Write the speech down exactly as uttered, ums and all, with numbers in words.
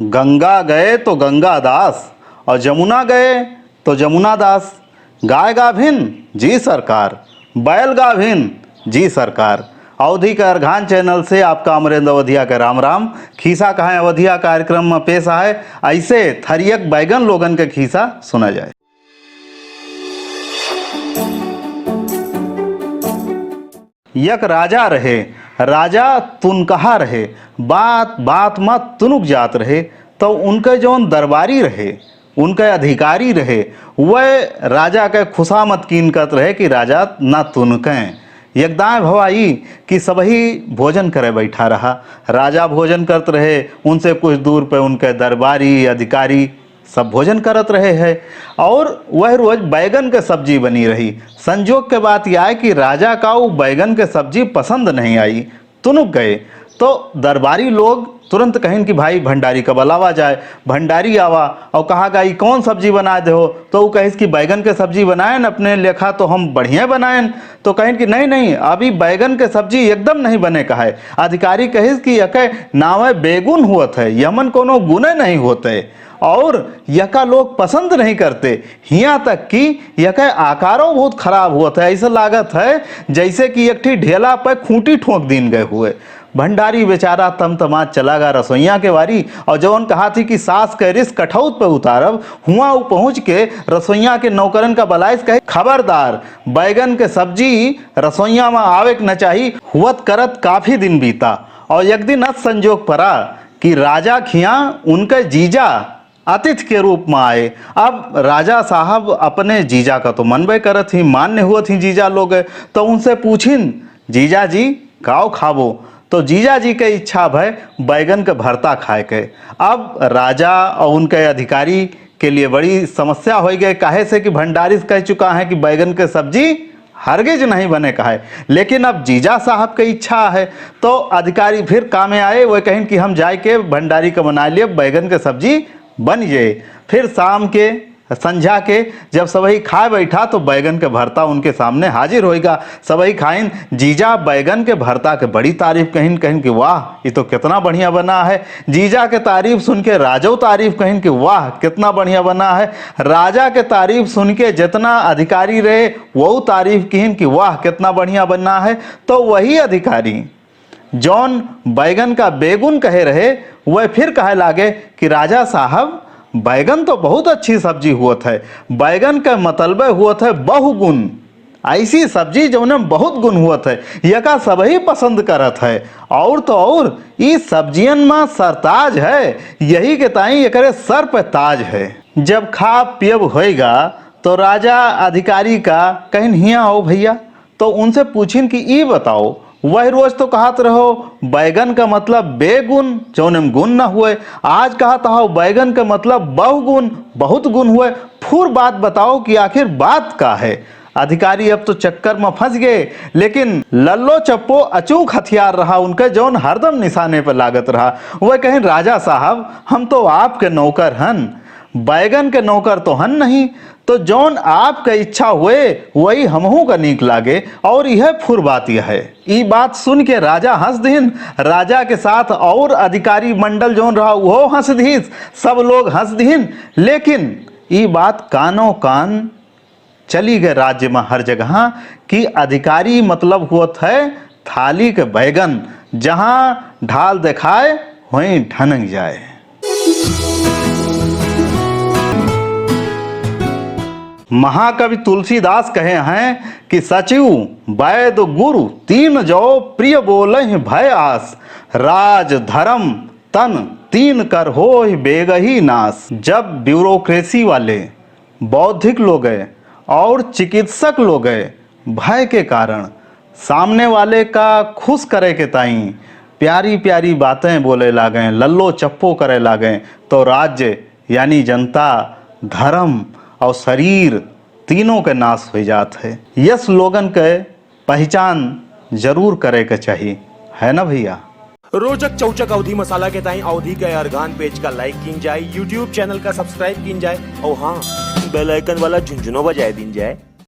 गंगा गए तो गंगा दास, और जमुना गए तो जमुना दास। गाय गाभिन जी सरकार, बैल गाभिन जी सरकार। अवधी के अर्घान चैनल से आपका अमरेंद्र अवधिया के राम राम। खीसा कहाँ अवधिया कार्यक्रम में पेश आए, ऐसे थरियक बैगन लोगन के खीसा सुना जाए। यक राजा रहे, राजा तुनकहा रहे, बात बात मा तुनुक जात रहे, तो उनके जौन दरबारी रहे, उनके अधिकारी रहे, वह राजा के खुशामद कीन करत रहे कि राजा ना तुनकें। यक दाएं भवा ई कि सबही भोजन करे बैठा रहा, राजा भोजन करत रहे, उनसे कुछ दूर पे उनके दरबारी, अधिकारी, सब भोजन करत रहे हैं। और वह रोज बैगन के सब्जी बनी रही। संजोग के बात यह है कि राजा का वो बैगन के सब्जी पसंद नहीं आई, तुनुक गए। तो दरबारी लोग तुरंत कहिन कि भाई भंडारी का बुलावा जाए। भंडारी आवा और कहा गा, "ई कौन सब्जी बनाए दे हो?" तो वो कहिस कि बैगन के सब्जी बनाएन, अपने लेखा तो हम बढ़िया बनाएन। तो कहिन कि नहीं, नहीं, अभी बैगन के सब्जी एकदम नहीं बने का है। अधिकारी कहिस कि यके नावे बेगुन हुवत है, यमन कोनो गुने नहीं होते। और यका लोग पसंद नहीं करते, हियाँ तक कि यके आकारो बहुत खराब हुवत है। ऐसा लागत है जैसे कि एक ठी ढेला पे खूंटी ठोंक दीन गए हुए। भंडारी बेचारा तमतमात चला गा रसोइया के वारी, और जौन कहा थी कि सास के रिस कठौत पे उतारब, हुआ उ पहुँच के रसोइया के नौकरन का बलाइस, कहे, "खबरदार, बैगन के सब्जी रसोइया में आवे के न चाही।" हुवत करत काफी दिन बीता, और एक दिन अस संजोग परा कि राजा खिया उनके जीजा अतिथि के रूप में आए। अब राजा साहब अपने जीजा का तो मनबे करत ही, मान्य हुवत ही जीजा लोग, तो उनसे पूछिन, "जीजा जी, काव खाबो?" तो जीजा जी के इच्छा भय बैगन के भरता खाए के। अब राजा और उनके अधिकारी के लिए बड़ी समस्या हो गए, काहे से कि भंडारी कह चुका है कि बैगन के सब्जी हरगिज नहीं बने का है। लेकिन अब जीजा साहब के इच्छा है, तो अधिकारी फिर कामे आए, वह कहिन कि हम जाए के भंडारी के मना लिए, बैगन के सब्जी बन जाए। फिर शाम के, संझा के जब सबही खाए बैठा, तो बैगन के भरता उनके सामने हाजिर होइगा। सबही खाइन, जीजा बैगन के भरता के बड़ी तारीफ कहिन, कहिन कि "वाह, ये तो कितना बढ़िया बना है।" जीजा के तारीफ सुन के राजो तारीफ कहिन कि "वाह, कितना बढ़िया बना है।" राजा के तारीफ सुन के जितना अधिकारी रहे, वो तारीफ किहिन कि "वाह, कितना बढ़िया बना है।" तो वही अधिकारी जौन बैगन का बेगुन कहे रहे, वह फिर कहे लागे कि "राजा साहब, बैगन तो बहुत अच्छी सब्जी हुवत है, बैगन के मतलबे हुवत है बहुगुन, ऐसी सब्जी जौने में बहुत गुन हुवत है, यका सबही पसंद करत है। और तो और, ई सब्जियन में सरताज है, यही के ताई एकरे सर पे ताज है।" जब खा पियब होइगा, तो राजा अधिकारी का कहिन, "हियाँ आओ भैया।" तो उनसे पूछिन कि "ई बताओ, वह रोज तो कहत रहो बैगन का मतलब बेगुन, जौने में गुन न हुए, आज कहत हो बैगन का मतलब बहुगुन, बहुत गुन हुए, फुर बात बताओ कि आखिर बात का है?" अधिकारी अब तो चक्कर में फंस गए, लेकिन लल्लो चप्पो अचूक हथियार रहा उनका, जौन हरदम निशाने पर लागत रहा। वह कहिन, "राजा साहब, हम तो आपके नौकर हन, बैगन के नौकर तो हन नहीं, तो जौन आपके इच्छा हुए, वही हमहू का नीक लागे, और यह फुर बात यह है।" ई बात सुन के राजा हंस दिहिन, राजा के साथ और अधिकारी मंडल जौन रहा, वो हंस दिहिस, सब लोग हंस दिहिन। लेकिन ई बात कानो कान चली गए राज्य में हर जगह कि अधिकारी मतलब हुवत है थाली के बैगन, जहाँ ढाल देखाए, वहीं ढनक जाए। महाकवि तुलसीदास कहे हैं कि "सचिव बैद गुरु तीन जो, प्रिय बोलहिं भय आस, राज धर्म तन तीन कर होहि बेगही नास।" जब ब्यूरोक्रेसी वाले बौद्धिक लोग और चिकित्सक लोग भय के कारण सामने वाले का खुश करे के ताई प्यारी प्यारी बातें बोले लागें, लल्लो चप्पो करे लागें, तो राज्य यानी जनता, धर्म और शरीर तीनों के नाश हो जात है। यस लोगन के पहचान जरूर करे के चाहिए, है ना भैया? रोचक चौचक अवधी मसाला के ताई अवधी के अर्गान पेज का like कीन जाए, YouTube channel का subscribe कीन जाए और हाँ, bell icon वाला झुनझुनो बजाए दीन जाए।